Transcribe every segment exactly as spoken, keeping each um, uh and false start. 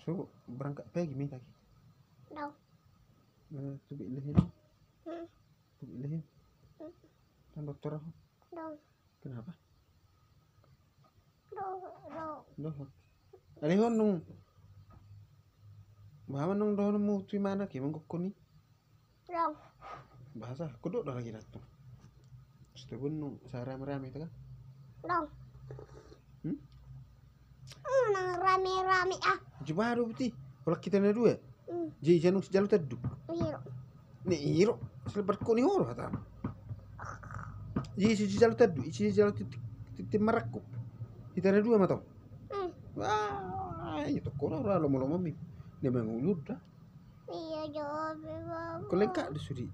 So, berangkat pagi ma hita ki. Dong. Eh, tu bik lehin. Hmm. Tu bik lehin. Hmm. Kan dokter aku. Dong. Kenapa? Dong, dong. Dong. Alehon nung. Baha ma nung dohononmu tu imana ke manggokkon i. Dong. Bahasa, kudok dah lagi datang. Setelah nung, saya rame-rame itu kan. Dong. Hmm? Nang rame-rame ah. Jumado beti. Holan hita na dua. Hmm. Jadi jangan sejalo tadu. Iro. Ni iro. Selebar koni horo hata. Jadi sejalo tadu, sejalo titik titik marakup. Hita na dua ma tong. Hmm. Wah, itu kono ora lomo-lomo mi. Dia mangulur dah. Iya, jawab, Baba. Kolengkak do sudi.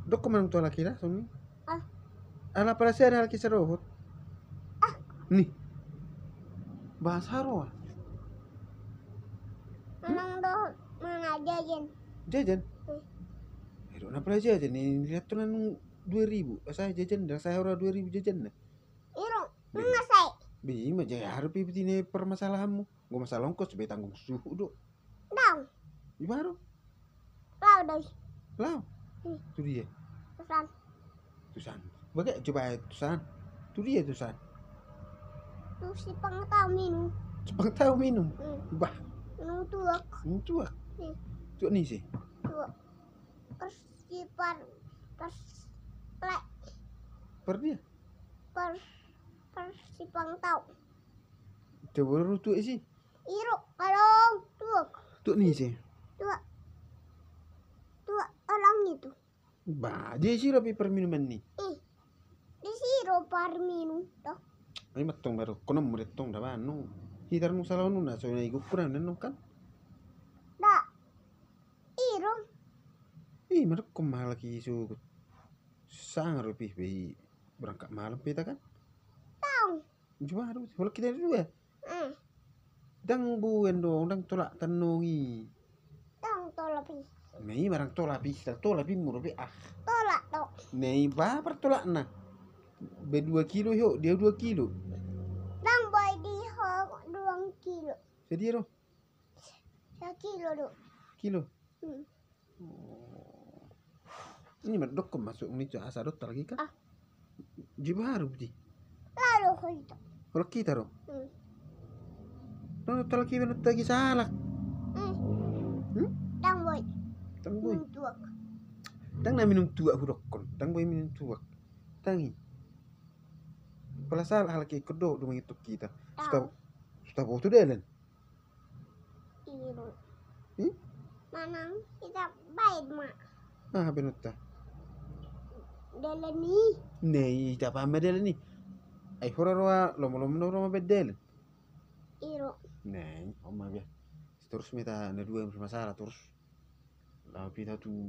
Dok ko manang tu halak i da songon i. Ah. Ala pala sian halak i sarohot. Ah. Ni. Bahasa roa. Manang do mana jajan. Jajan. Hmm. Aduh, na pala jajan ni lihat tu nanu dua ribu. Saya jajan dah saya ora dua ribu jajan na. Iro, mana saya? Bima jaya harus pipiti ni permasalahanmu. Gua masalah ongkos be tanggung suhu do. Dong. Di baru. Lao doi. Lao. Hmm. Tu dia. Tusan. Tusan. Bagai coba tusan. Tu dia tusan. Tu si pangtau minum. Si pangtau minum. Hmm. Bah. Minum tuak. Minum tuak. Hmm. Tuak ni sih. Tuak. Pers si par pers plek. Per dia. Per per si pangtau. Coba dulu tuak isi. Iro, kalong, tuak. Tuak ni isi. Tuak. Tuak orang itu. Bah, dia isi rapi perminuman ni. Ih. Di siro parminum toh. Ai mattong baru kono muret tong da banu. Hitar nu salonu na so na igu kurang dan kan. Da. Iro. Ih, mana kau malah ki sugut. Sangar rupi be berangkat malam peta kan. Tong. Jumado, holan hita dua. Hmm. Dang buen do, dang tolap tannongi. Dang tolap i. Nah, i ma dang tolap i, dang tolap i muro be ah. Tolap do. Nah, i ba partolapna. Be dua kilo i ho, dia dua kilo. Dang boi di ho dua kilo. Jadi ro. Sakilo do. Kilo. Hmm. Oh. Ini mardok masuk ni tu asa dokter lagi kan? Ah. Di baru di. Lalu kau itu. Kalau kita ro. Hmm. Dokter lagi benar lagi salak. Hmm. Hmm? Tang boi. Tang boi. Minum tuak. Tang na minum tuak hudokkon. Tang boi minum tuak. Tangi. Pala salak halak ikut do do mangituk kita. Sudah sudah botu delen. Iro. Hmm? Manang hita baen ma. Ah, benar ta. Dalan i. Nei, hita paham ma dalan i. Ai hora roa lomo-lomo na roa ma baen dalan. Iro. Nei, oma bia. Terus meta na dua masalah terus. Lalu pita tu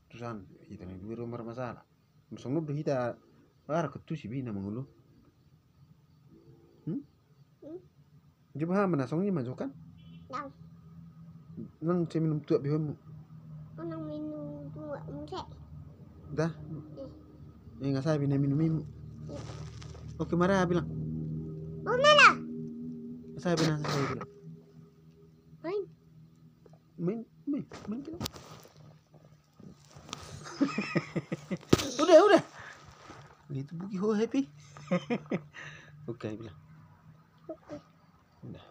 tusan, hita na dua roa marmasalah. Songon do hita ara ketu si bina mangulu. Hmm? Hmm? Jaba ha mana songon i majo kan? Nang. Nang se minum tuak bihonmu. Nang minum tuak muse. Dah. Inga saya bina minum imu. Oke mara bilang. Mana? Saya bina saya bilang. Main. Main, main, main kita. Udah, udah. Itu buki ho happy. Oke bilang. Udah.